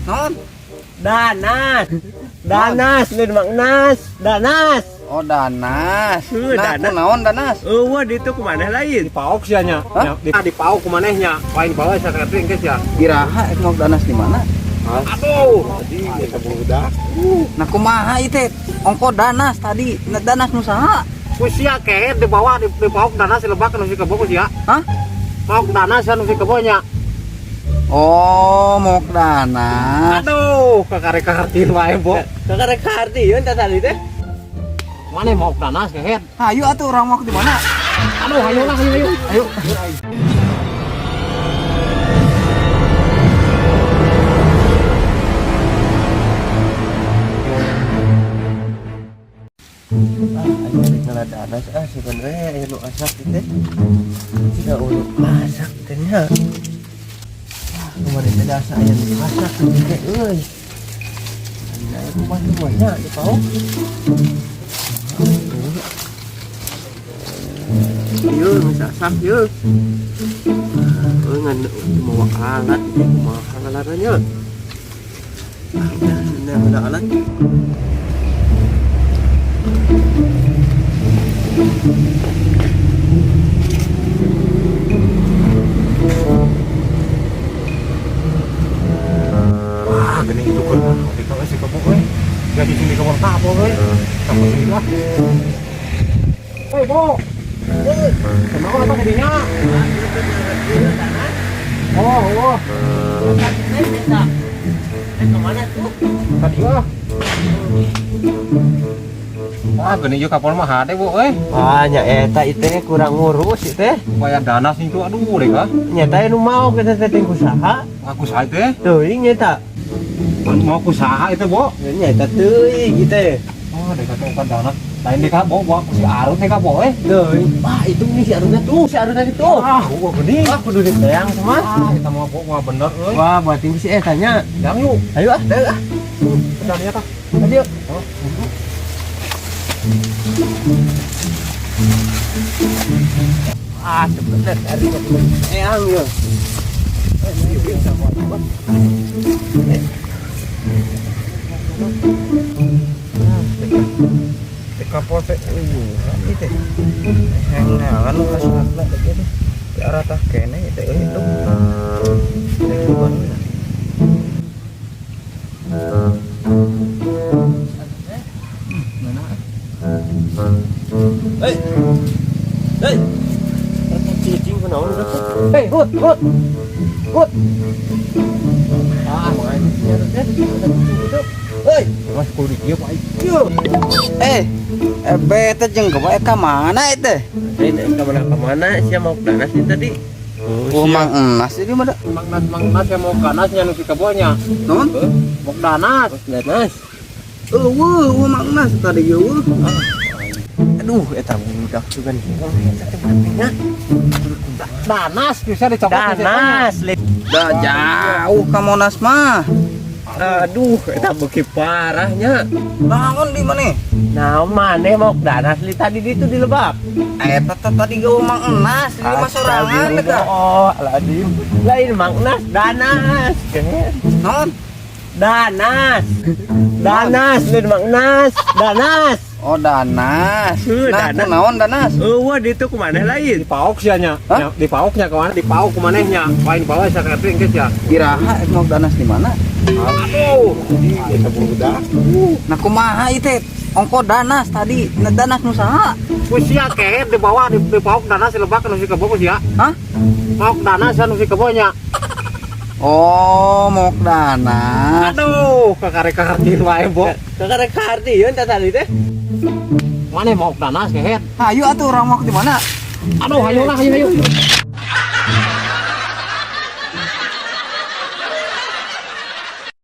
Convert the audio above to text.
Non? Danas. Danas lain Mang Nas. Danas. Oh, danas. Heuh, Nah, danas. kunaon danas? Eueuh ditu kumaneh lain. Di paok sia nya. Hah? Di paok kumaneh nya. Lain bawa sia ngerti engke sia. Iraha ek mau danas di mana? Aduh, tadi eta budak. Nah, kumaha ieu teh? Ongko danas tadi. Nah, danas nu saha? Ku sia kehed di bawah di paok danas lebak nu si kebo ku sia. Hah? Maok danas nu si kebo nya. Oh, mok danas. Aduh, kakarek kahartieun wae, Bo. Kakarek kahartieun tah tadi teh. Mana maok danas kehed? Hayu atuh urang mok di mana? Aduh, ayo lah, ayo, ayo. Ayo. Ah, aing rek ngala danas ah sebenarnya aya nu asak ieu teh. Tidak ulu masak teh nya. Ah, kemarin teh asa aya nu masak ieu teh euy. Aya kumaha tuh nya di paok. Ieu geus asak ieu. Euy ngan mawa alat ieu kumaha ngaranna nya. Ah, udah alat. Wah, geuning itu keur di ka si kebo euy. Gak di sini kebo tapo euy. Tapo sini lah. Hei, Bo. Hei, kunaon eta dinya? Oh, oh. Kemana tuh? Tadi ah. Wah, geuning ieu kapal mah hade, Bu euy. Ah, nya eta ieu kurang ngurus ieu teh. Supaya danas itu aduh deh kah. Nya teh nu mau kita teh ting kusaha. Aku saha teh. Teuing nya eta. Mau aku saha itu, Bo. Nya eta teuing ieu teh. Oh, deh kata bukan danas. Lain deh kah, Bo, Bo, aku si Arut deh kah, Bo euy. Teuing. Ah, itu nih si Aruna tuh, si Aruna itu. Ah, gua geuning. Ah, kudu diteang sama. Ah, kita mau Bo, gua bener euy. Wah, buat tinggi si eta nya. Yang yuk. Ayo ah, ayo ah. Kendalinya tah. Ayo. Oh, Ah, sebentar hari eang yo. Kapal teh eueuh ieu teh. Hengan nu kasakna teh kieu teh. Di arah tah kene teh euy itu. Teh kieu Hei. Hei. Cicing kunaon udah teh? Hei, Hut, Hut. Hut. Ah, main nya teh. Ada kucing itu. Hei. Mas kudu di kieu, Pak. Eh, eh bete jeung kebae ka mana ieu teh? Lain ka mana ka mana sia mau danas nih tadi. Oh, Mang Enas ini mah da. Mang Nas, Mang Nas yang mau ganas nya nu si kebonya. Non? Mau danas. Danas. Eueuh, eueuh Mang Enas tadi eueuh. Aduh, eta budak juga nih. Eta teh budaknya. Danas bisa dicopot Danas. Dah jauh ka Monas mah. Aduh, eta beuki parahnya. Naon di mana? Nah, maneh mau danas li tadi di itu di lebak. Eta teh tadi geueuh Mang Enas, di mah sorangan teh. Oh, aladim. Lain Mang Nas, danas. Non? Danas. Danas, lain Mang Nas, danas. Oh, danas. Heuh, Nah, danas. kunaon danas? Eueuh ditu kumaneh lain. Di paok sia nya. Hah? Di paoknya kemana? Di paok kumaneh nya. Lain bawa sia ngerti engke sia. Iraha ek mau danas di mana? Aduh, eta budak. Nah, kumaha ieu teh? Ongko danas tadi. Nah, danas nu saha? Ku sia kehed di bawah di paok danas lebak nu si kebo ku sia. Hah? Maok danas nu si kebonya. Oh, mok danas. Aduh, kakarek kahartieun wae, Bo. Kakarek kahartieun tah tadi teh. Mana maok danas kehed? Hayu atuh urang mok di mana? Aduh, ayo lah, ayo, ayo.